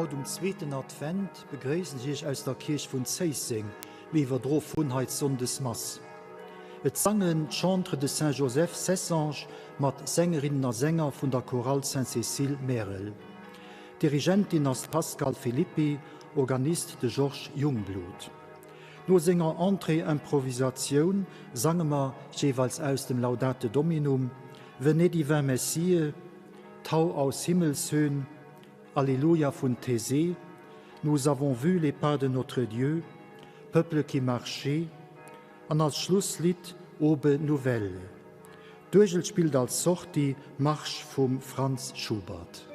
Haut um zweeten Advent begréissen ech Iech aus der Kierch vun Zéisseng, mir iwwerdroe vun hei d'Sonndesmass. Et sangen d'Chantres de Saint-Joseph Cessange mat Sängerinnen a Sänger vun der Chorale Sainte-Cécile Märel. Dirigentin ass d'Pascale Philippi, Organist de Georges Jungblut. No senger Entrée-Improvisatioun sange mer jeeweils aus dem Laudate Dominum, Venez divin Messie, Tau aus Himmelshöhn, Alleluia vun Taizé, Nous avons vu les pas de notre Dieu, Peuple qui marchez an als Schlusslidd Aube nouvelle. D'Uergel spillt als Sortie Marsch vum Franz Schubert.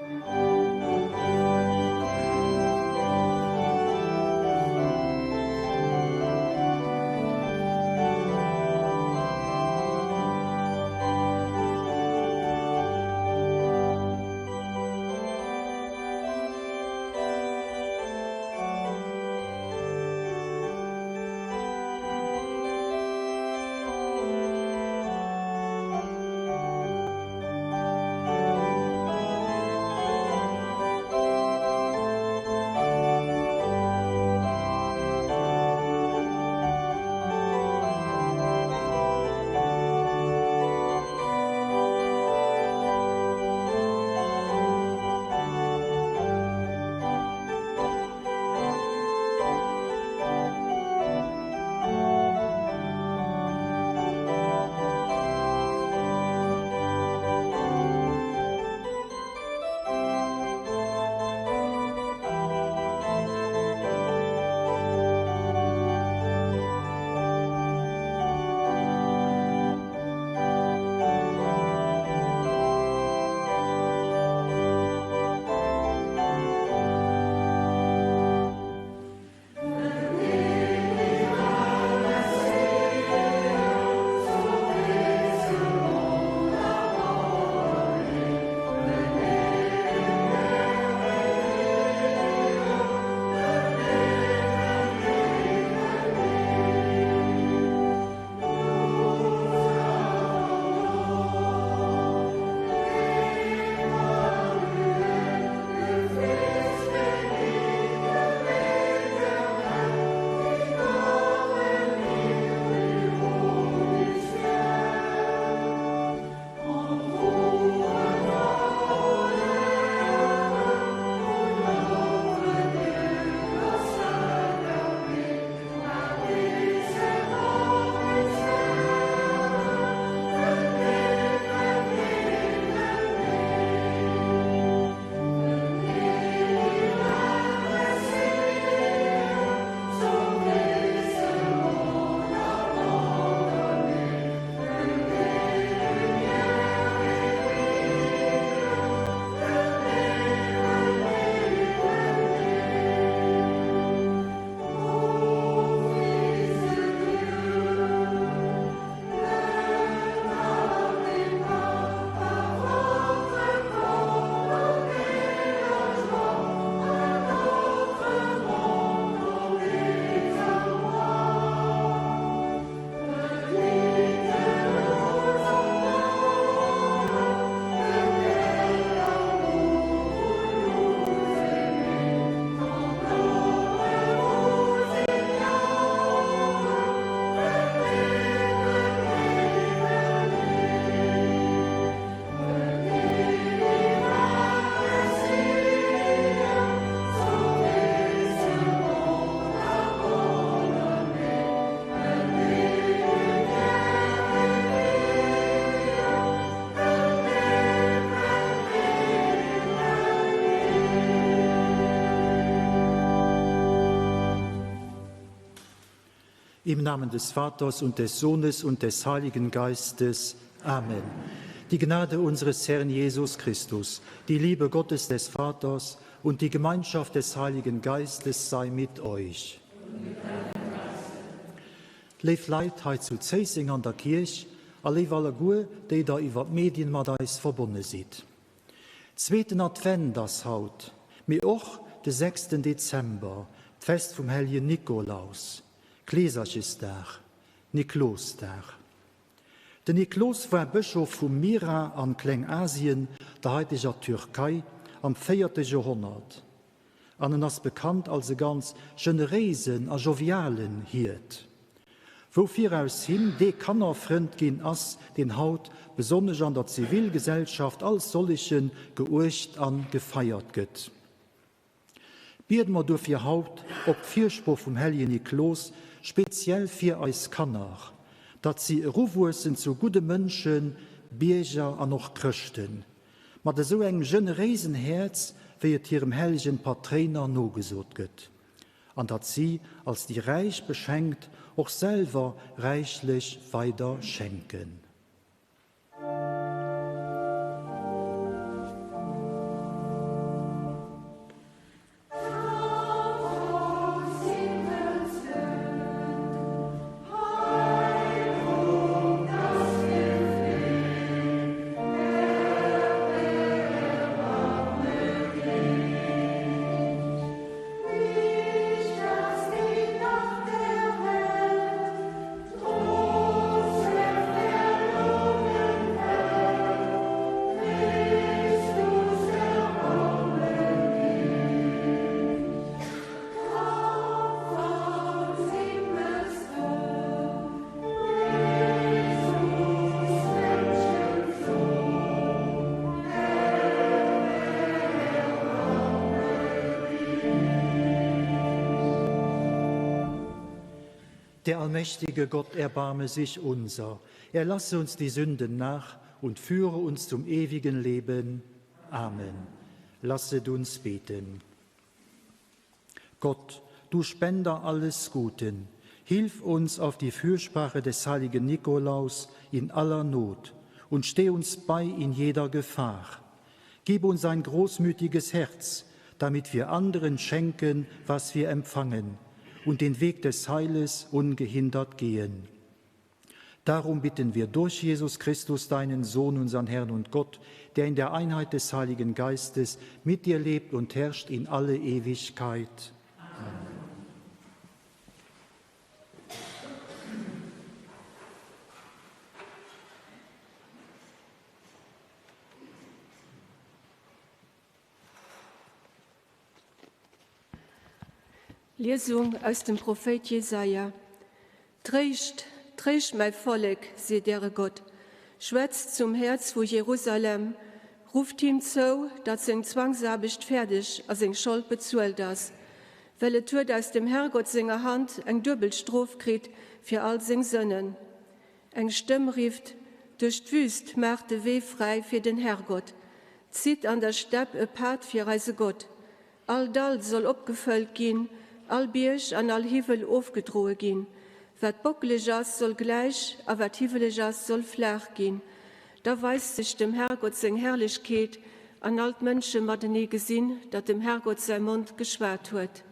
Im Namen des Vaters und des Sohnes und des Heiligen Geistes. Amen. Die Gnade unseres Herrn Jesus Christus, die Liebe Gottes des Vaters und die Gemeinschaft des Heiligen Geistes sei mit euch. Léif Leit hei zu Zéisseng an der Kierch a léif alleguer, déi der iwwer d'Medien mat eis verbonne sidd. Zweeten Advent ass haut, mee och de sechsten Dezember, d'Fest vum helljen Nikolaus, Kleeserchesdag, Niklosdag. Den Niklos war Bëschof vu Myra an Klengasien, der haiteger Türkei, am véierte Joerhonnert. An en ass bekannt als e ganz generéisen a jovialen Hiert. Woufir aus him dee Kannerfrënd ginn ass, deen haut, besonnesch an der Zivilgesellschaft, als solleche geuecht a gefeiert gëtt. Biede mer duerfir haut op d'Firsprooch vum hellje Niklos speziell fir eis Kanner, datt si eruwuessen zu gudde Mënschen, Bierger an och Chrëschten, mat esou engem generéisen Häerz, wéi et hirem hellegen Patréiner nogesot gëtt, an datt si als déi Räich beschenkt och selwer räichlech weider schenken. Der allmächtige Gott erbarme sich unser, erlasse uns die Sünden nach und führe uns zum ewigen Leben. Amen. Lasset uns beten. Gott, du Spender alles Guten, hilf uns auf die Fürsprache des heiligen Nikolaus in aller Not und steh uns bei in jeder Gefahr. Gib uns ein großmütiges Herz, damit wir anderen schenken, was wir empfangen und den Weg des Heiles ungehindert gehen. Darum bitten wir durch Jesus Christus, deinen Sohn, unseren Herrn und Gott, der in der Einheit des Heiligen Geistes mit dir lebt und herrscht in alle Ewigkeit. Amen. Liesung aus dem Prophéit Jesaja. Tréischt, tréischt mäi Vollek, seet äre Gott. Schwätzt zum Häerz vu Jerusalem, rufft him zou, datt seng Zwangsaarbecht fäerdeg a seng Schold bezuelt ass, well et huet aus dem Herrgott senger Hand eng duebel Strof kritt fir all seng Sënnen. Eng Stëmm rifft, Duerch d'Wüst maacht de Wee fräi fir den Herrgott, zitt an der Stepp e Pad fir eise Gott. All Dall soll opgefëllt ginn, all Bierg an all Hiwwel ofgedroe ginn. Wat bockeleg ass, soll gläich, a wat hiwweleg ass, soll flaach ginn. Da weist sech dem Herrgott seng Herrlechkeet, an all d'Mënsche matenee gesinn, datt dem Herrgott säi Mond geschwat huet.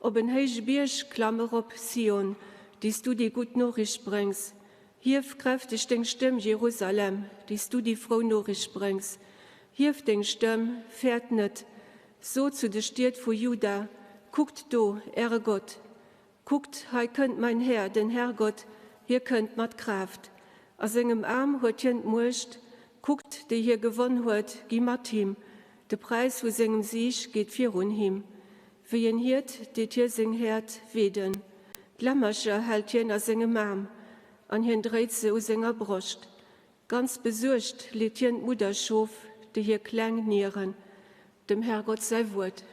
Op en héije Bierg klamm erop, Sion, déi s du déi gutt Noriicht bréngs. Hief kräfteg deng Stëmm, Jerusalem, déi s du déi frou Noriicht bréngs. Hief deng Stëmm, fäert net! So zu de Stied vu Juda, Kuckt do, äre Gott! Kuckt, hei kënnt mäin Här, den Herrgott, hie kënnt mat Kraaft. A sengem Aarm huet hien d'Muecht. Kuckt, déi hie gewonn huet, gi mat him, de Präis vu sengem Sieg geet virun him. Wéi en Hiert deet hie seng Häerd weeden, d'Lämmercher hält hien a sengem Aarm, an hien dréit se u senger Broscht. Ganz besuergt leet hien d'Mudderschof, déi hir Kleng nieren. Dem Herrgott säi Wuert.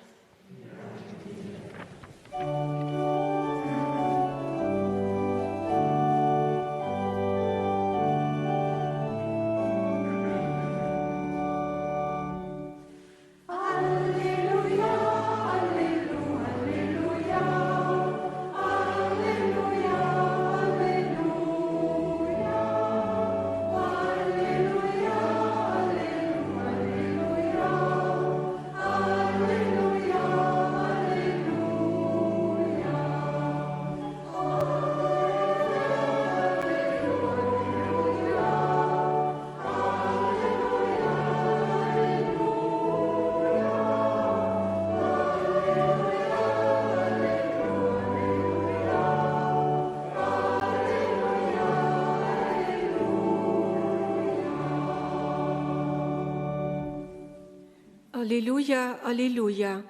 Alleluja, Alleluja!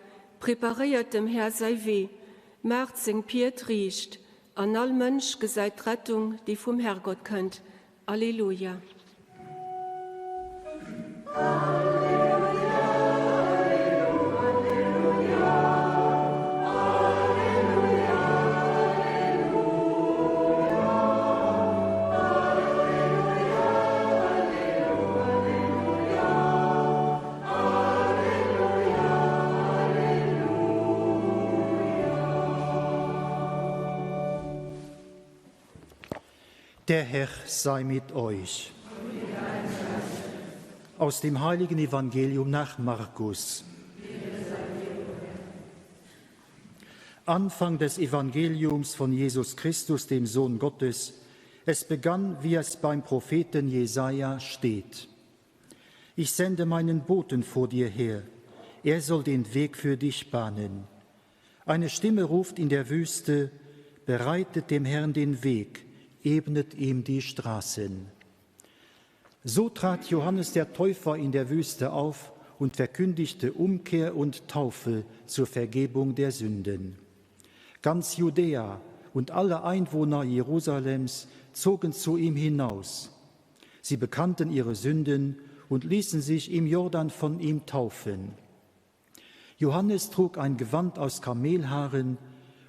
Preparéiert dem Här säi Wee, maacht seng Pied riicht, an all Mënsch gesäit d'Rettung, déi vum Herrgott kënnt. Alleluja. Der Herr sei mit euch. Aus dem heiligen Evangelium nach Markus. Anfang des Evangeliums von Jesus Christus, dem Sohn Gottes. Es begann, wie es beim Propheten Jesaja steht. Ich sende meinen Boten vor dir her. Er soll den Weg für dich bahnen. Eine Stimme ruft in der Wüste, bereitet dem Herrn den Weg, ebnet ihm die Straßen. So trat Johannes der Täufer in der Wüste auf und verkündigte Umkehr und Taufe zur Vergebung der Sünden. Ganz Judäa und alle Einwohner Jerusalems zogen zu ihm hinaus. Sie bekannten ihre Sünden und ließen sich im Jordan von ihm taufen. Johannes trug ein Gewand aus Kamelhaaren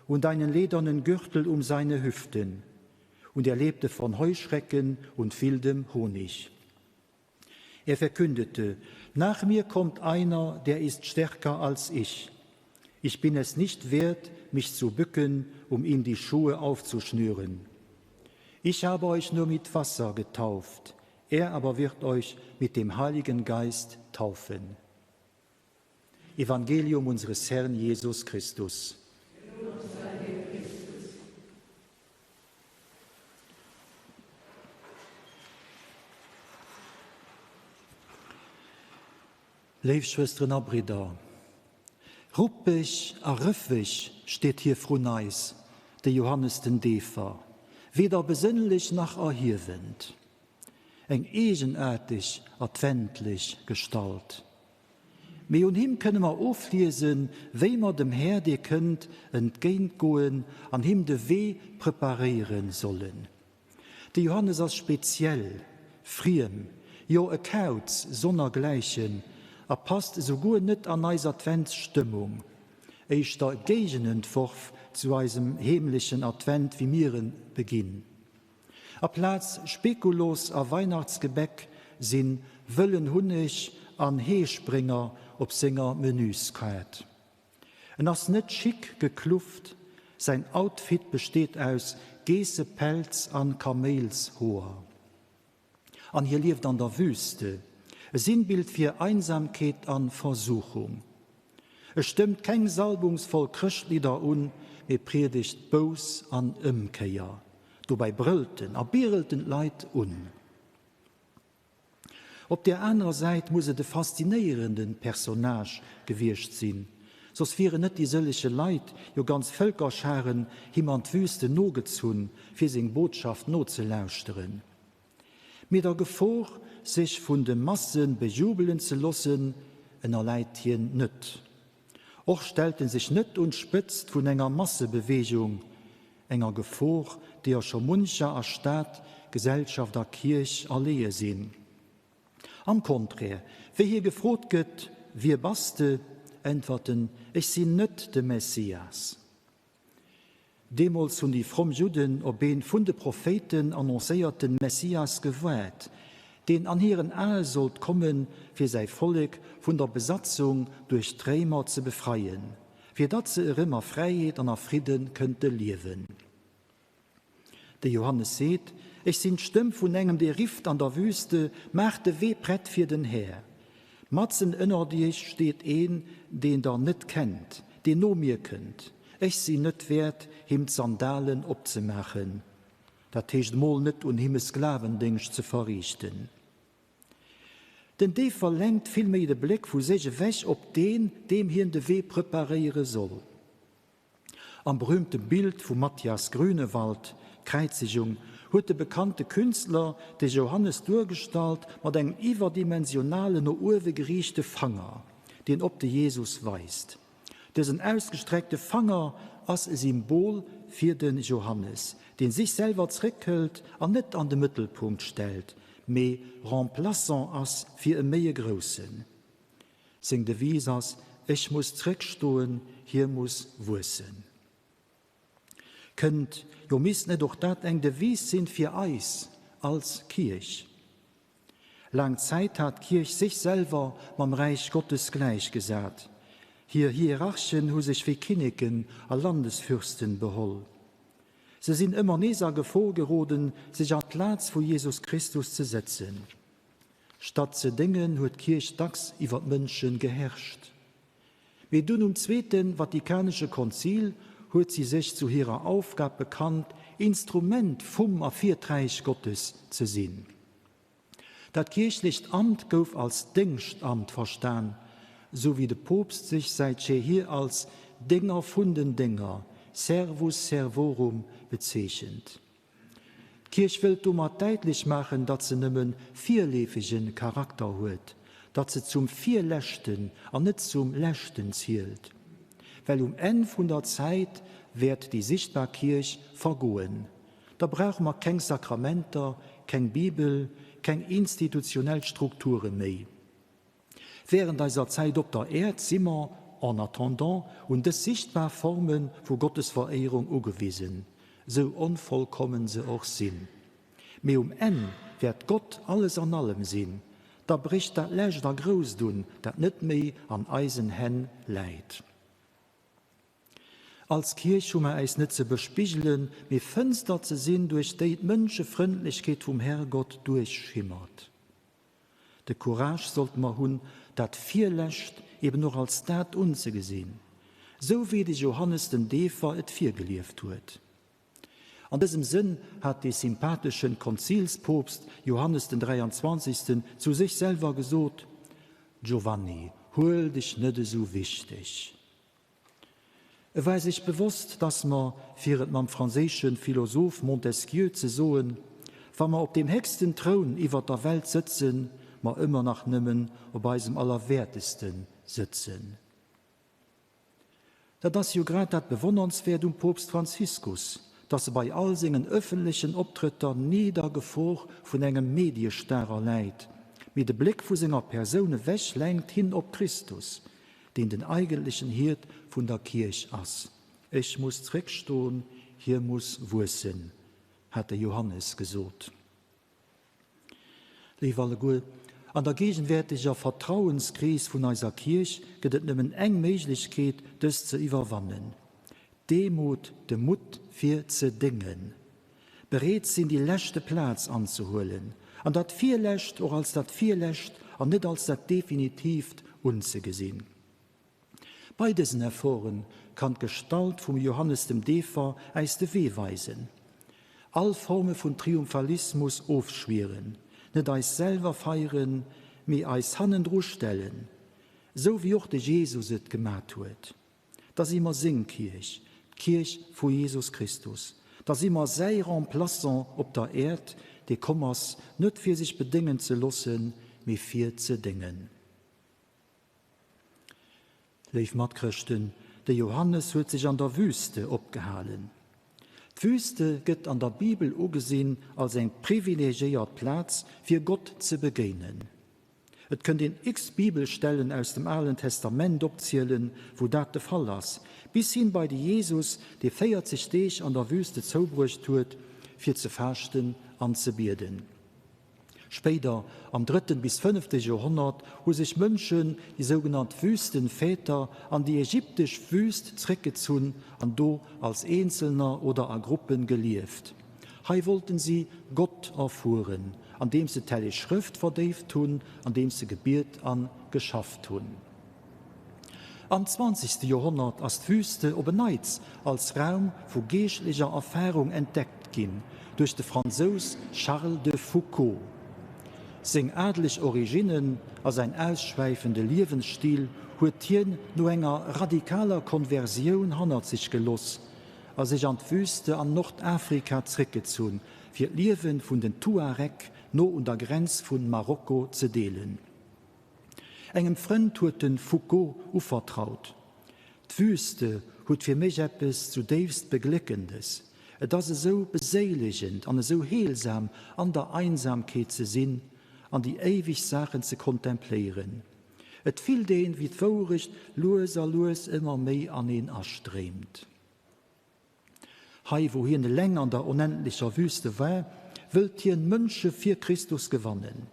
und einen ledernen Gürtel um seine Hüften, und er lebte von Heuschrecken und wildem Honig. Er verkündete: Nach mir kommt einer, der ist stärker als ich. Ich bin es nicht wert, mich zu bücken, um ihm die Schuhe aufzuschnüren. Ich habe euch nur mit Wasser getauft, er aber wird euch mit dem Heiligen Geist taufen. Evangelium unseres Herrn Jesus Christus. Léif Schwësteren a Bridder, ruppeg a rëffeg steet hie vrun eis, de Johannes den Deefer, weder besënnlech nach erhiewend. Eng eegenaarteg adventlech Gestalt. Mee un him kënne mer ofliesen, wéi mer dem Här, dee kënnt, entgéintgoen an him de Wee preparéiere sollen. De Johannes ass speziell, friem, jo e Kauz sonnergläichen a passt esouguer net an eis Adventsstëmmung, éischter e Géigenentworf zu eisem heemlechen Advent, wéi mir en beginn. Aplaz Spekuloos a Weihnachtsgebäck si wëllen Hunneg an Heesprénger op senger Menüskaart. En ass net chic geklufft, säin Outfit besteet aus Geessepelz an Kaméilshoer. An hie lieft an der Wüste, e Sinnbild fir Einsamkeet an Versuchung. E stëmmt keng salbungsvoll Chrëschtlidder un, mee priedegt Bouss an Ëmkéier. Dobäi brëllt en a birelt en d'Leit un. Op där anerer Säit muss et e faszinéierende Personnage gewiescht sinn, soss wieren net déi sëllege Leit, jo ganz Vëlkerscharen, him an d'Wüste nogezunn, fir seng Botschaft nozelauschteren. Mee der Gefor, sech vun de Masse bejubelen ze lossen, ënnerläit hien net. Och stellt en sech net un d'Spëtzt vun enger Massebeweegung, enger Gefor, deeër scho muncher a Stad, Gesellschaft a Kierch erleeë sinn. Am Contraire, wéi hie gefrot gëtt, Wie bass de? äntwert en, Ech sinn net de Messias. Deemools hunn déi fromm Judden op een vun de Prophéiten annoncéierten Messias gewaart, deen an hiren Ae sollt kommen, fir säi Vollek vun der Besatzung duerch d'Réimer ze befreien, fir datt se erëm a Fräiheet an a Fridde kënnte liewen. De Johannes seet, Ech sinn d'Stëmm vun engem, dee rifft an der Wüste, Maacht de Wee prett fir den Här. Matzen ënnert iech steet een, deen der net kennt, deen no mir kënnt. Ech sinn net wäert, him d'Sandalen opzemaachen, dat heescht emol net un him e Sklavendéngscht ze verriichten. Den Deefer lenkt villméi de Bléck vu sech ewech op deen, deem hien de Wee preparéiere soll. Am berüümte Bild vum Matthias Grünewald, D'Kräizegung, huet de bekannte Künstler de Johannes duergestallt mat engem iwwerdimensionalen, no uewe geriichte Fanger, deen op de Jesus weist. Dësen ausgestreckte Fanger ass e Symbol fir de Johannes, deen sech selwer zréckhëlt an net an de Mëttelpunkt stellt, mee Remplaçant ass fir e méi e Groussen. Seng Devise ass, Ech muss zréckstoen, hie muss wuessen. Kënnt, jo misst net och dat eng Devise sinn fir eis als Kierch? Laang Zäit hat d'Kierch sech selwer mam Räich Gottes gläichgesat. Hir Hierarchen hu sech wéi Kinneken a Landesfürsten beholl. Se sinn ëmmer nees a Gefor geroden, sech an d'Plaz vu Jesus Christus ze sëtzen. Statt ze déngen, huet d'Kierch dacks iwwer d'Mënsche geherrscht. Mee dunn um Zweete Vatikanesche Konzil huet si sech zu hirer Aufgab bekannt, Instrument vum a fir d'Räich Gottes ze sinn. Dat kierchlecht Amt gouf als Déngschtamt verstan, sou wéi de Poopst sech säit jeehier als Dénger vun den Dénger, Servus servorum, bezeechent. D'Kierch wëllt domat däitlech maachen, datt se nëmme virleefege Charakter huet, datt se zum Virleschten an net zum Leschten zielt. Well um Enn vun der Zäit wäert déi sichtbar Kierch vergoen. Da brauche mer keng Sakramenter, keng Bibel, keng institutionell Strukture méi. Während eiser Zäit op der Äerd si mer, en attendant, un dës sichtbar Forme vu Gottesveréierung ugewisen, sou onvollkommen se och sinn. Mee um Enn wäert Gott alles an allem sinn, da brécht dat Lescht a Grousst un, dat net méi an eisen Hänn läit. Als Kierch hu mer äis net ze bespigelen, mee Fënster ze sinn, duerch déi d'Mënschefrëndlechkeet vum Herrgott duerchschimmert. De Courage sollte mer hunn, dat Virlescht eben och als dat unzegesinn, sou wéi de Johannes den Deefer et virgelieft huet. An dësem Sënn hat dee sympatheschen Konzilspoopst Johannes den 23. Zu sech selwer gesot, Giovanni, huel dech net esou wichteg. E war sech bewosst, dass mer, fir et mam franséische Philosoph Montesquieu ze soen, wa mer op deem héchsten Troun iwwert der Welt sëtzen, mer ëmmer nach nëmmen op eisem Allerwäerteste sëtzen. Dat ass jo grad dat Bewonnernswäert um Poopst Franziskus, dass e bei all sengen ëffentlechen Optrëtter ni der Gefor vun engem Mediestar erläit, mee de Bléck vu senger Persoun ewech lenkt hin op Christus, deen den eigentlechen Hiert vun der Kierch ass. Ech muss zréckston, hie muss wuessen, hat de Johannes gesot. Léif alleguer, an der gegenwärtiger Vertrauenskris vun eiser Kierch gëtt et nëmmen eng Méiglechkeet, dës ze iwwerwannen, D'Demut, de Mutt fir ze déngen. Bereet sinn déi leschte Plaz anzehuelen an dat Virlescht och als dat Virlescht an net als dat Definitiivt unzegesinn. Bei dësen Efforte kann d'Gestalt vum Johannes dem Deefer äis de Wee weisen. All Forme vun Triumphalismus ofschwieren, net eis selwer feieren, mee eis hannendru stellen, sou wéi och de Jesus et gemat huet. Da si mer seng Kierch, d'Kierch vu Jesus Christus. Da si mer säi Remplaçant op der Äerd, dee komm ass, net fir sech bedéngen ze loossen, mee fir ze déngen. Léif Matchrëschten, de Johannes huet sech an der Wüste opgehalen. D'Wüste gëtt an der Bibel ugesinn als eng privilegiéiert Plaz, fir Gott ze begéinen. Et kënnt een x Bibelstellen aus dem Alen Testament opzielen, wou dat de Fall ass, bis hin bei de Jesus, dee 40 Deeg an der Wüste zoubruecht huet, fir ze faaschten an ze bieden. Spéider, am drëtten bis fënnefte Joerhonnert, hu sech Mönchen, déi sougenannt Wüstenväter, an déi ägyptesch Wüst zréckgezunn an do als Eenzelner oder a Gruppen gelieft. Hei wollten si Gott erfueren, andeems se d'Helleg Schrëft verdéift hunn, andeems se gebiet a geschafft hunn. Am zwanzegste Joerhonnert ass d'Wüste op en Neits als Raum vu geeschtlecher Erfarung entdeckt ginn duerch de Fransous Charles de Foucauld. Seng adeleg Originnen a säin ausschwäifende Liewensstil huet hien no enger radikaler Konversioun hannert sech geloss a sech an d'Wüste an Nordafrika zréckgezunn, fir d'Liewe vun den Tuareg no un der Grenz vu Marokko ze deelen. Engem Frënd huet de Foucauld uvertraut. D'Wüste huet fir mech eppes zudéifst Begléckendes. Et ass esou beséilegend an esou heelsam, an der Einsamkeet ze sinn an déi éiweg Saachen ze kontempléieren. Et fillt een, wéi d'Wourecht lues a lues ëmmer méi an een astréimt. Hei, wou hien eleng an der onendlecher Wüste war, wëllt hien Mënsche fir Christus gewannen.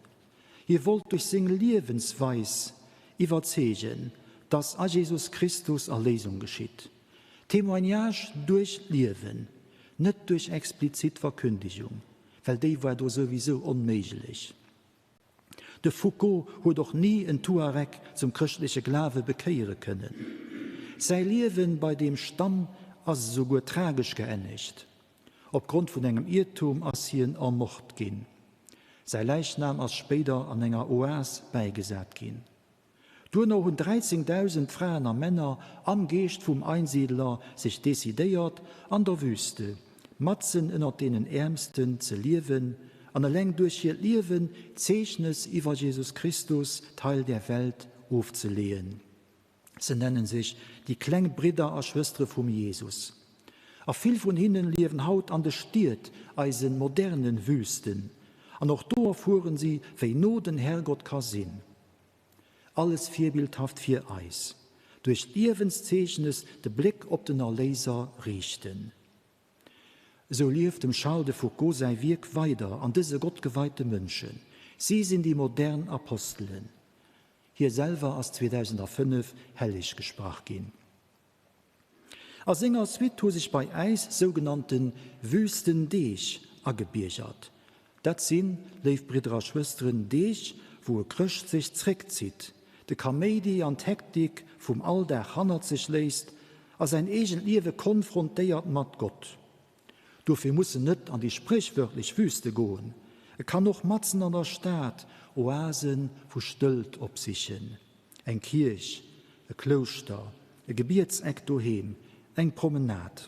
Hie wollt duerch seng Liewensweis iwwerzeegen, dass a Jesus Christus Erléisung geschitt. Témoignage duerch d'Liewen, net duerch explizit Verkündigung, well déi war do souwisou onméiglech. De Foucauld huet och ni en Tuareg zum chrëschtleche Glawe bekéiere kënnen. Säi Liewe bei deem Stamm ass esouguer tragesch geennegt. Opgrond vun engem Iertum ass hien ermort ginn. Säi Läichnam ass spéider an enger Oas bäigesat ginn. Duerno hunn 13.000 Fraen a Männer am Geescht vum Einsiedler sech decidéiert, an der Wüste, matzen ënnert deenen Äermsten ze liewen an eleng duerch hiert Liewen Zeechnes iwwer Jesus Christus, d'Heil der Welt, ofzeleeën. Se nennen sech déi kleng Bridder a Schwëstere vum Jesus. A vill vun hinnen liewen haut an de Stied, eise moderne Wüsten. An och do erfueren si, wéi no den Herrgott ka sinn. Alles virbildhaft fir eis, duerch d'Liewenszeechnes de Bléck op den Erléiser riichten. Esou lieft dem Charles de Foucauld säi Wierk weider an dëse gottgeweite Mënschen. Si sinn déi modern Apostelen. Hie selwer ass 2005 helleg gesprach ginn. A senger Suite hu sech bei äis sougenannte Wüstendeeg agebiergert. Dat sinn, léif Bridder a Schwësteren, Deeg, wou e Chrëscht sech zréckzitt, de Kaméidi an d'Hektik vum Alldag hannert sech léisst a säin eegent Liewe konfrontéiert mat Gott. Dofir muss en net an déi spréchwörtlech Wüste goen, e kann och matzen an der Stad Oase vu Stëllt opsichen. Eng Kierch, e Klouschter, e Gebietseck doheem, eng Promenade.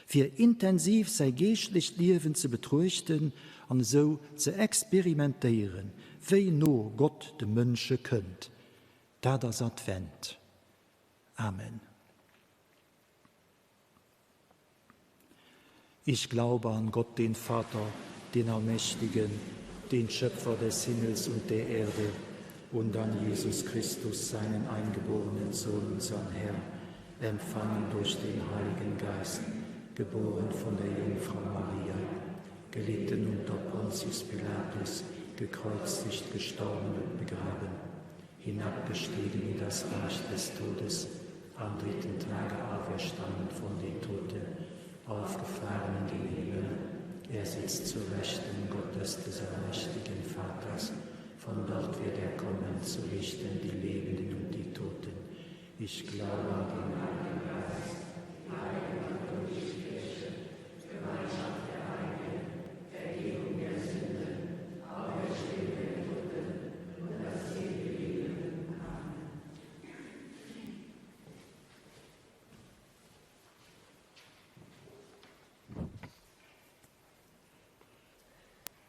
Fir intensiv säi geeschtlecht Liewen ze betruechten an esou ze experimentéieren, wéi no Gott de Mënsche kënnt. Dat ass Advent. Amen. Ich glaube an Gott, den Vater, den Allmächtigen, den Schöpfer des Himmels und der Erde, und an Jesus Christus, seinen eingeborenen Sohn, unseren Herrn, empfangen durch den Heiligen Geist, geboren von der Jungfrau Maria, gelitten unter Pontius Pilatus, gekreuzigt, gestorben und begraben, hinabgestiegen in das Reich des Todes, am dritten Tage auferstanden von den Toten, aufgefahren in den Himmel. Er sitzt zu Rechten Gottes des allmächtigen Vaters. Von dort wird er kommen, zu richten die Lebenden und die Toten. Ich glaube an den Heiligen Geist, die heilige katholische Kirche, Gemeinschaft der Heiligen, Vergebung der Sünden, Auferstehung der Toten und das ewige Leben. Amen.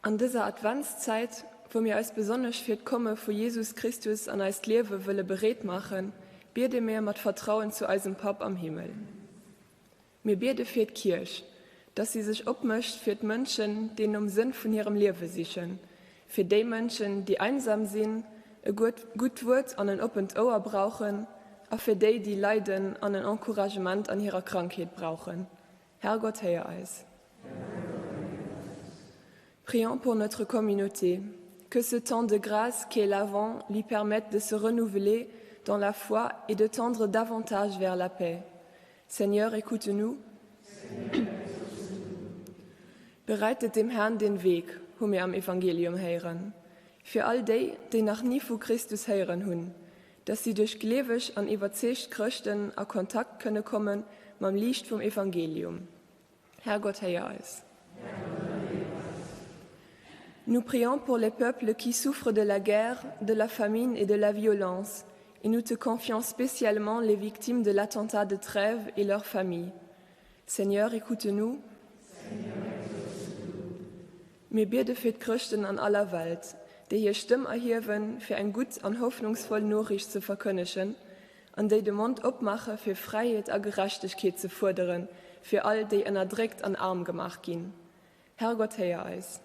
An dëser Adventszäit, wou mir eis besonnesch fir d'Komme vu Jesus Christus an eist Liewe wëlle bereet maachen, biede mir mat Vertrauen zu eisem Papp am Himmel. Mir biede fir d'Kierch, dass si sech opmécht fir d'Mënschen, déi nom Sënn vun hirem Liewe sichen, fir déi Mënschen, déi einsam sinn, e gutt Wuert an en oppent Ouer brauchen, a fir déi, déi leiden an en Encouragement an hirer Krankheet brauchen. Herrgott, héier eis. Prions pour notre communauté, que ce temps de grâce qu'est l'Avent lui permette de se renouveler dans la foi et de tendre davantage vers la paix. Seigneur, écoute-nous. Bereitet dem Herrn den Weg, hu mir am Evangelium héieren. Fir all déi, déi nach ni vu Christus héieren hunn, dass si duerch gleeweg an iwwerzeegt Chrëschten a Kontakt kënne komme mam Liicht vum Evangelium. Herrgott, héier eis. Nous prions pour les peuples qui souffrent de la guerre, de la famine et de la violence, et nous te confions spécialement les victimes de l'attentat de Trèves et leurs familles. Seigneur, écoute-nous. Mir biede fir d'Chrëschten an aller Welt, déi hir Stëmm erhiewen, fir eng gutt an hoffnungsvoll Noriicht ze verkënnegen. An déi de Mond opmaache fir Fräiheet a Gerechtegkeet ze fuerderen fir all, déi ënnerdréckt an aarm gemaach ginn. Herrgott, héier eis.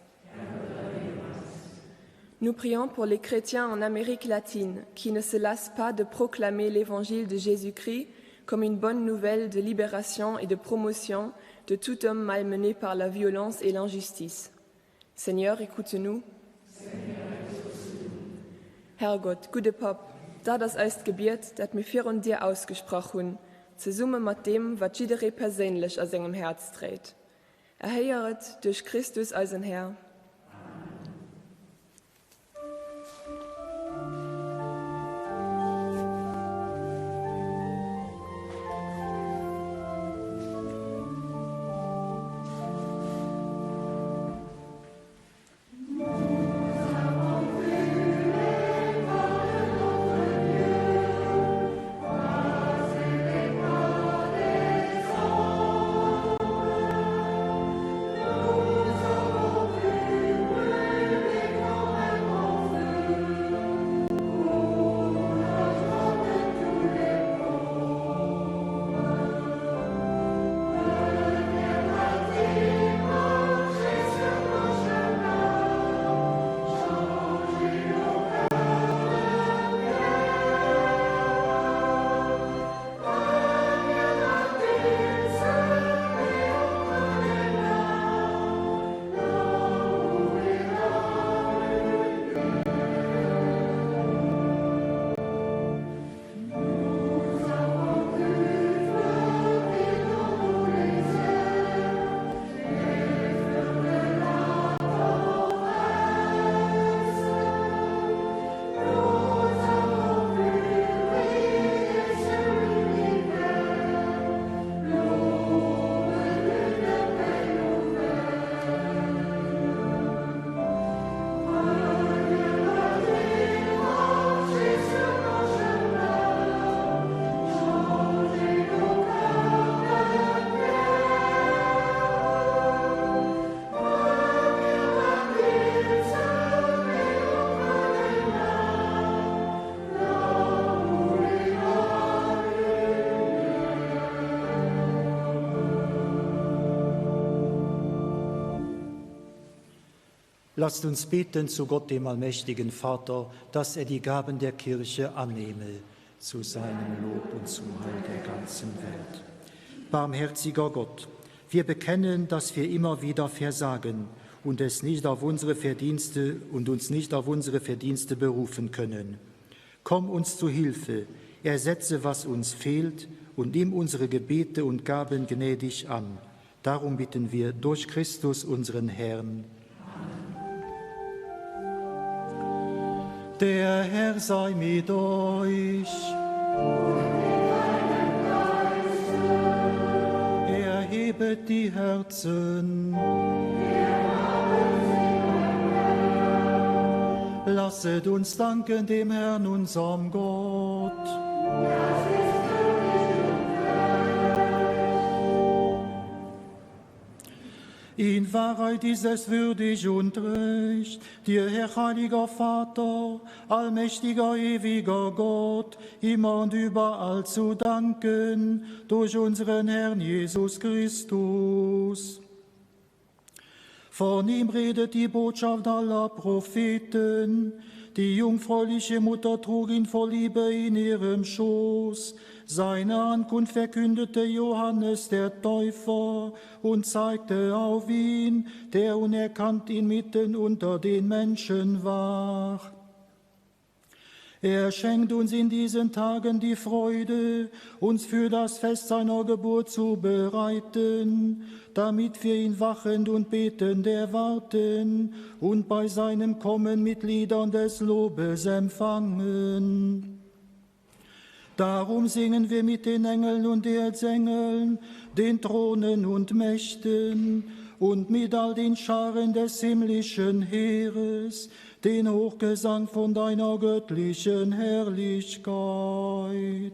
Nous prions pour les chrétiens en Amérique latine qui ne se lassent pas de proclamer l'évangile de Jésus-Christ comme une bonne nouvelle de libération et de promotion de tout homme malmené par la violence et l'injustice. Seigneur, écoute-nous. Herrgott, gudde Papp, dat ass eist Gebiet, dat mir virun dir ausgesprach hunn, zesumme mat deem, wat jidderee perséinlech a sengem Häerz dréit. Erhéier et duerch Christus, eisen Här. Lasst uns beten zu Gott, dem allmächtigen Vater, dass er die Gaben der Kirche annehme zu seinem Lob und zum Heil der ganzen Welt. Barmherziger Gott, wir bekennen, dass wir immer wieder versagen und es nicht auf unsere Verdienste und uns nicht auf unsere Verdienste berufen können. Komm uns zu Hilfe, ersetze, was uns fehlt und nimm unsere Gebete und Gaben gnädig an. Darum bitten wir durch Christus unseren Herrn. Der Herr sei mit euch. Erhebet die Herzen. Lasset uns danken dem Herrn unserem Gott. In Wahrheit ist es würdig und recht, dir, Herr heiliger Vater, allmächtiger, ewiger Gott, immer und überall zu danken, durch unseren Herrn Jesus Christus. Von ihm redet die Botschaft aller Propheten. Die jungfräuliche Mutter trug ihn vor Liebe in ihrem Schoß. Seine Ankunft verkündete Johannes der Täufer und zeigte auf ihn, der unerkannt inmitten unter den Menschen war. Er schenkt uns in diesen Tagen die Freude, uns für das Fest seiner Geburt zu bereiten, damit wir ihn wachend und betend erwarten und bei seinem Kommen mit Liedern des Lobes empfangen. Darum singen wir mit den Engeln und Erzengeln, den Thronen und Mächten und mit all den Scharen des himmlischen Heeres, den Hochgesang von deiner göttlichen Herrlichkeit.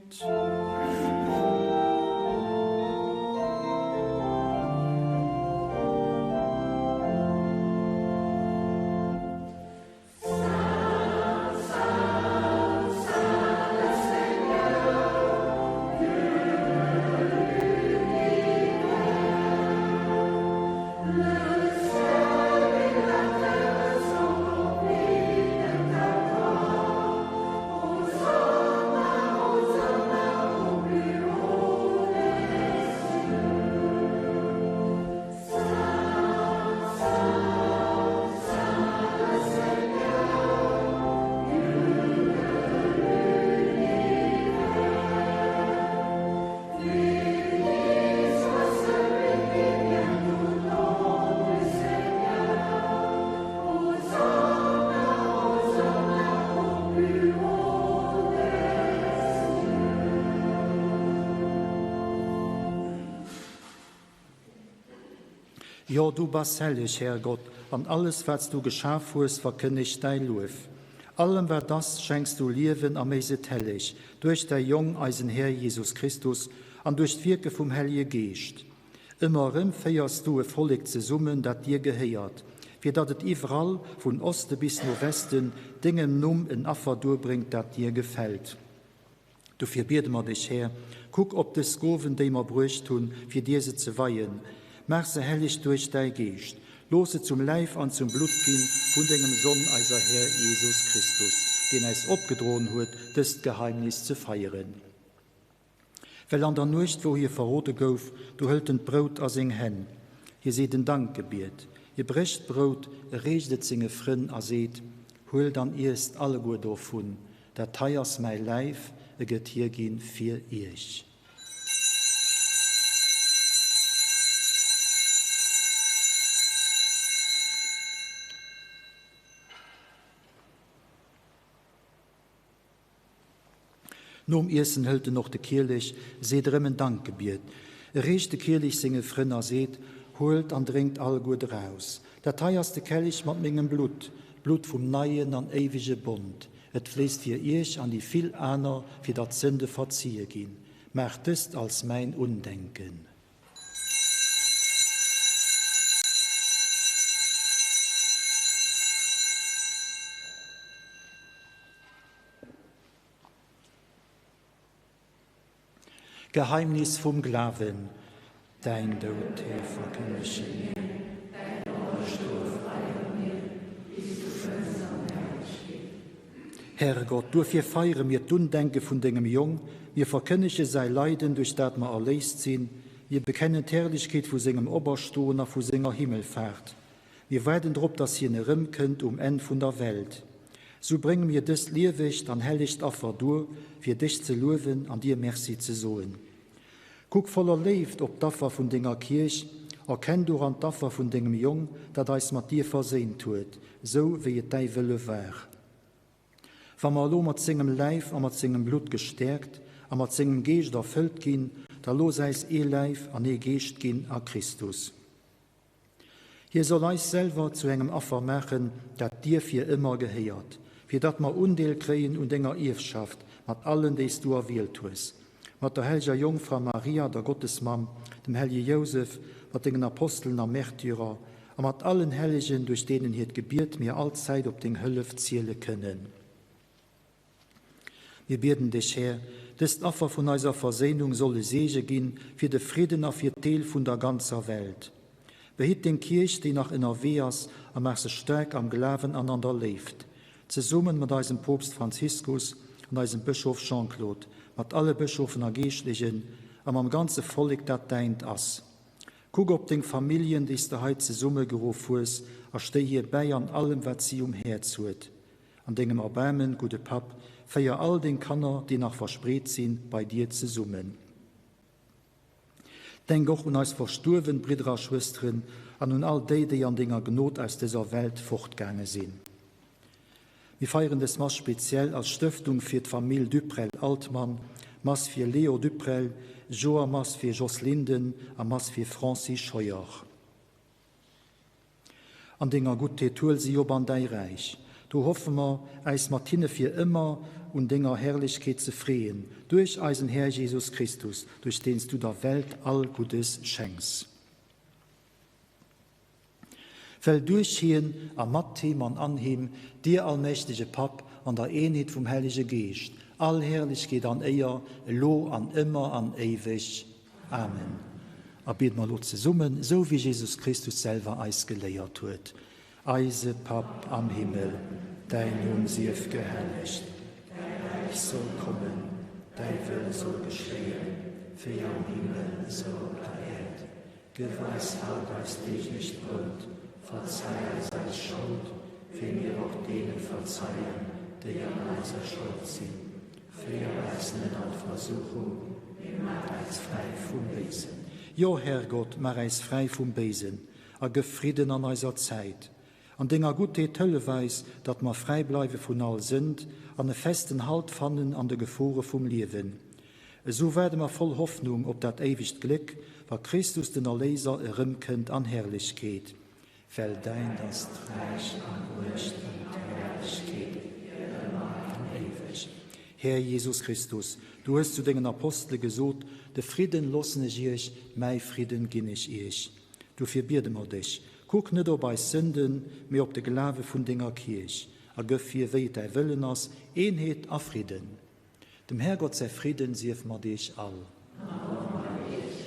Jo, du bass helleg, Härgott, an alles, wat s du geschaf hues, verkënnegt däi Luef. Allem, wat ass, schenks du Liewen a méchs et helleg, duerch däi Jong, eisen Här Jesus Christus, an duerch d'Wierke vum Hellege Geescht. Ëmmer erëm féiers du e Vollek zesummen, dat dir gehéiert, fir datt et iwwerall, vun Oste bis no Westen, dengem Numm en Affer duerbréngt, dat dir gefält. Dofir biede mer dech, Här, kuck op dës Gowen, déi mer bruecht hunn, fir dir se ze weien. Maach se helleg duerch däi Geescht. Looss se zum Läif an zum Blutt ginn vun dengem Sonn, eiser Här Jesus Christus, deen äis opgedroen huet, dëst Geheimnis ze feieren. Well an der Nuecht, wou hie verrode gouf, do hëlt en d'Brout a seng Hänn, hie seet en Dankgebiet, hie brécht d'Brout, e reecht et senge Frënn a seet, Huelt an iesst alleguer dovun, dat hei ass mäi Läif, e gëtt hierginn fir iech. Nom Iessen hëlt en och de Kielech, seet erëm en Dankgebiet, e reecht de Kielech senge Frënn a seet, Huelt an drénkt alleguer draus. Dat hei ass de Kelch mat mengem Blutt, d'Blutt vum neien an éiwege Bond. Et fléisst fir iech an déi vill aner, fir datt d'Sënde verzie ginn. Maacht dëst als mäin Undenken. Geheimnis vum Glawen, Däin Doud, Här, verkënnege mir, däin Operstoe feiere mir, bis du kënns an Herrlechkeet. Herrgott, duerfir feiere mir d'Undenke vun dengem Jong, mir verkënnege säi Leiden, duerch dat mer erléist sinn, mir bekennen d'Herrlechkeet vu sengem Operstoen a vu senger Himmelfaart. Mir waarden drop, dass hien erëmkënnt um Enn vun der Welt. Sou brénge mir dëst liewegt an hellegt Affer duer, fir dech ze luewen an dir Merci ze soen. Kuck voller Léift op d'Affer vun denger Kierch, erkenn doran d'Affer vun dengem Jong, dat eis mat dir verséint huet, sou wéi et däi Wëlle war. Wa mer elo mat sengem Läif a mat sengem Blutt gestäerkt a mat sengem Geescht erfëllt ginn, da looss äis ee Läif an ee Geescht ginn a Christus. Hie soll eis selwer zu engem Affer maachen, dat dir fir ëmmer gehéiert, fir datt mer Undeel kréien un denger Ierfschaft mat allen, déi s du erwielt hues, mat der helleger Jongfra Maria, der Gottesmamm, dem hellege Jousef, mat dengen Apostelen a Märtyrer a mat allen Hellegen, duerch deenen hiert Gebiet mir allzäit op deng Hëllef ziele kënnen. Mir bieden dech, Här, dëst Affer vun eiser Verséinung soll e Seege ginn fir de Fridden a fir d'Heel vun der ganzer Welt. Behitt deng Kierch, déi nach ënnerwee ass, a maach se staark am Glawen an an der Léift, zesummen mat eisem Poopst Franziskus an eisem Bëschof Jean-Claude, mat alle Bëschofen a Geeschtlechen a mam ganze Vollek, dat däint ass. Kuck op deng Familljen, déi s de hei zesummegeruff hues, a stéi hir bäi an allem, wat si um Häerz huet. An dengem Erbaarmen, gudde Papp, féier all deng Kanner, déi nach verspreet sinn, bei dir zesummen. Denk och un eis verstuerwen Bridder a Schwësteren an un all déi, déi an denger Gnod aus dëser Welt fortgaange sinn. Mir feieren dës Mass speziell als Stëftung fir d'Famill Duprel-Altmann, Mass fir Leo Duprel, Joermass fir Jos Linden a Mass fir Francis Scheuer. An denger Guttheet huel si op an däi Räich. Do hoffe mer, äis mat hinne fir ëmmer un denger Herrlechkeet ze freeën, duerch eisen Här Jesus Christus, duerch deen s du der Welt all Guddes schenks. Well duerch hien a mat him an an him, dir, allmächtege Papp, an der Eenheet vum Hellege Geescht, all Herrlechkeet an Éier, elo an ëmmer an éiweg. Amen. A biede mer elo zesummen, esou wéi Jesus Christus selwer eis geléiert huet, Eise Papp am Himmel, däin Numm sief gehellegt, däi Räich soll kommen, däi Wëll soll geschéien, wéi am Himmel, esou op der Äerd. Gëff eis haut eist deeglecht Brout, verzei eis eis Schold, wéi mir och deene verzeien, déi an eiser Schold sinn. Féier eis net an d'Versuchung, mee maach äis fräi vum Béisen. Jo, Herrgott, maach äis fräi vum Béisen a gëff Fridden an eiser Zäit. An denger Guttheet hëllef eis, datt mer fräi bleiwe vun all Sënd an e festen Halt fannen an de Gefore vum Liewen. Esou waarde mer voll Hoffnung op dat éiwegt Gléck, wa Christus den Erléiser erëmkënnt an Herrlechkeet. Well däint ass d'Räich an d'Muecht an d'Herrlechkeet fir ëmmer an éiweg. Här Jesus Christus, du hues zu dengen Apostele gesot, De Fridden loossen ech iech, mäi Fridden ginn ech iech. Dofir biede mer dech, Kuck net op eis Sënden, mee op de Glawe vun denger Kierch, a gëff hir, wéi et däi Wëllen ass, Eenheet a Fridden. Dem Härgott säi Fridden sief mat iech all. An och mat iech.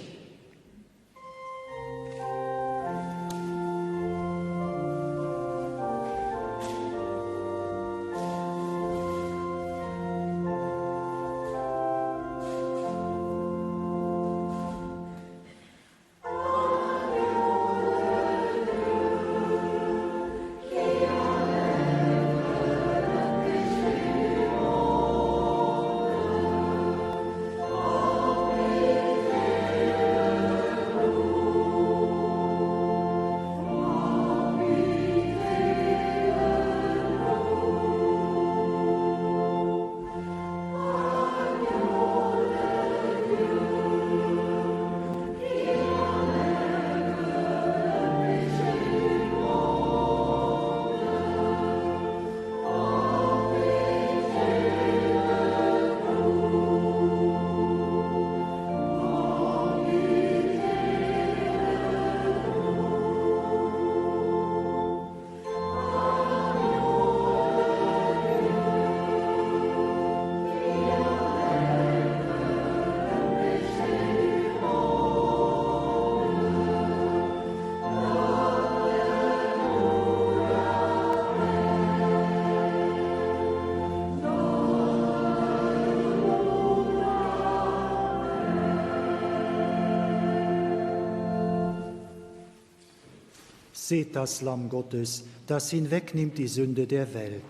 Seht das Lamm Gottes, das hinwegnimmt die Sünde der Welt.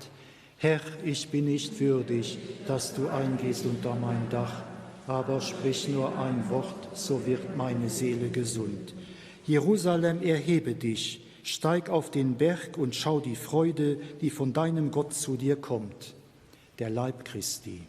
Herr, ich bin nicht würdig, dass du eingehst unter mein Dach, aber sprich nur ein Wort, so wird meine Seele gesund. Jerusalem, erhebe dich, steig auf den Berg und schau die Freude, die von deinem Gott zu dir kommt. Der Leib Christi.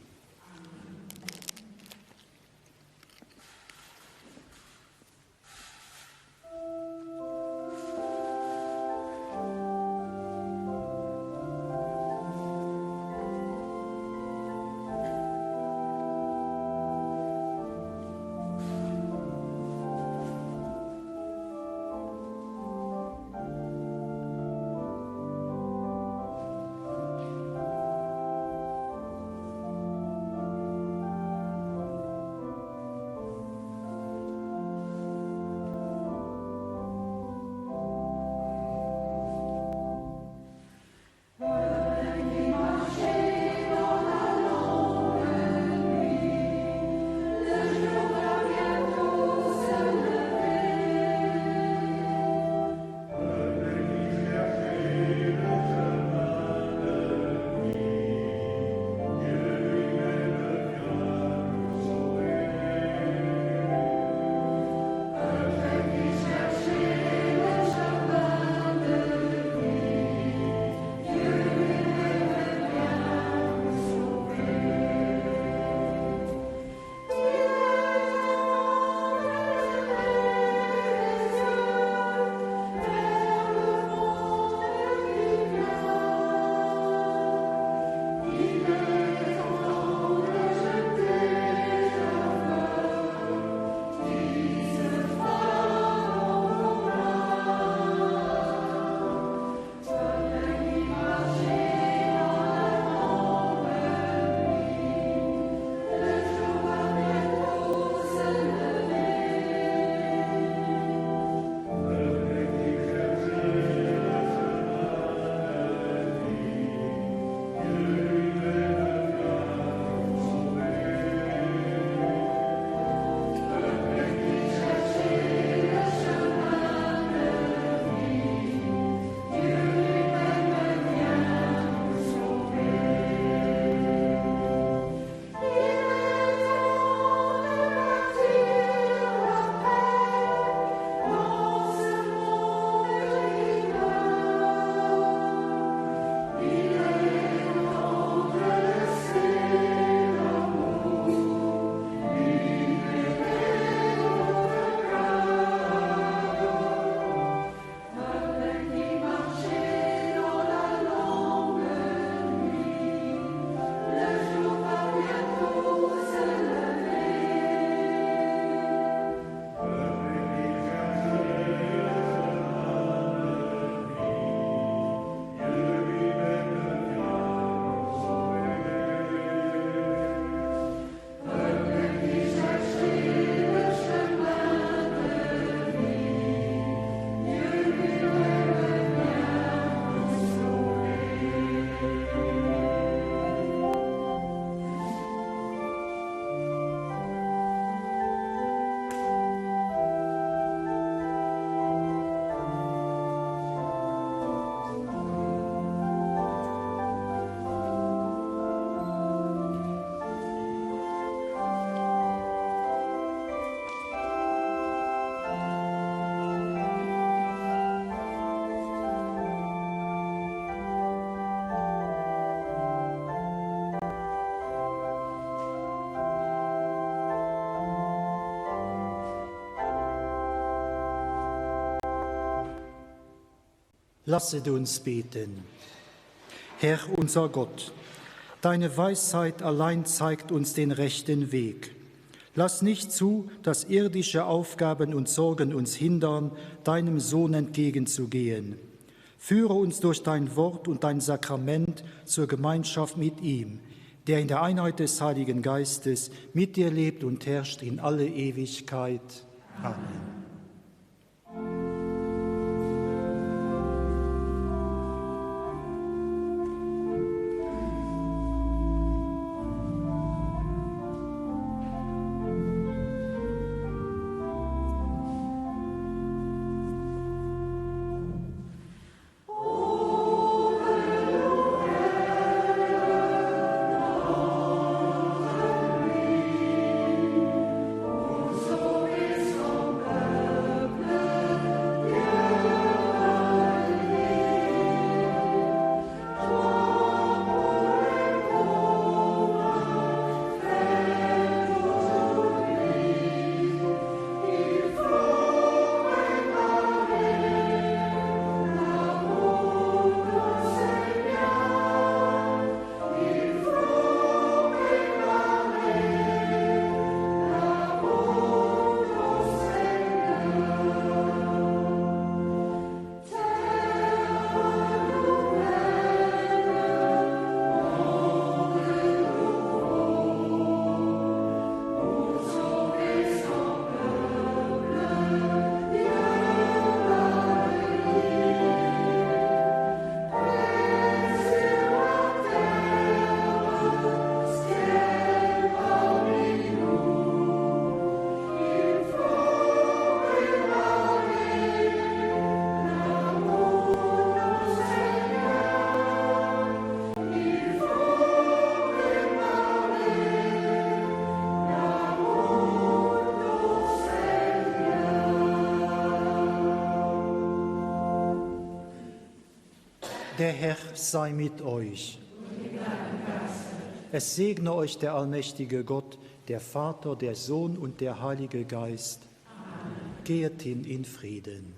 Lasset uns beten. Herr unser Gott, deine Weisheit allein zeigt uns den rechten Weg. Lass nicht zu, dass irdische Aufgaben und Sorgen uns hindern, deinem Sohn entgegenzugehen. Führe uns durch dein Wort und dein Sakrament zur Gemeinschaft mit ihm, der in der Einheit des Heiligen Geistes mit dir lebt und herrscht in alle Ewigkeit. Amen. Der Herr sei mit euch. Es segne euch der allmächtige Gott, der Vater, der Sohn und der Heilige Geist. Amen. Gehet hin in Frieden.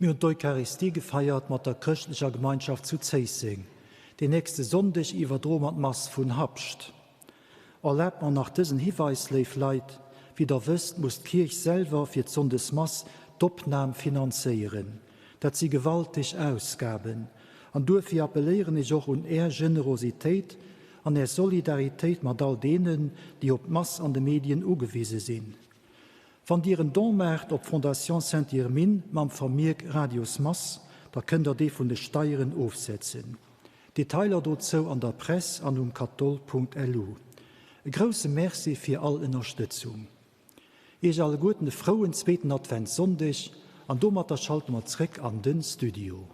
Mir hunn d'Eucharistie gefeiert mat der chrëschtlecher Gemeinschaft zu Zéisseng. Den nächste Sonndeg iwwerdroe mer d'Mass vun Habscht. Erlaabt mer nach dësen Hiweis, Léif Leit, Wéi der wësst, muss d'Kierch selwer fir d'Sonndesmass d'Opnam finanzéieren. Dat si gewalteg Ausgaben. An duerfir appelléieren ech och un Är Generositéit an Är Solidaritéit mat all deenen, déi op d'Mass an de Medien ugewise sinn. Wann Dir en Don maacht op d'Fondation Sainte-Irmine mam Vermierk Radiosmass, da kënnt der dee vun de Steieren ofsetzen. Detailer dozou an der Press an um katol.lu. E grousse Merci fir all Ënnerstëtzung. Iech alleguerten e frouen zweeten Adventssonndeg an domatter schalte mer zréck an den Studio.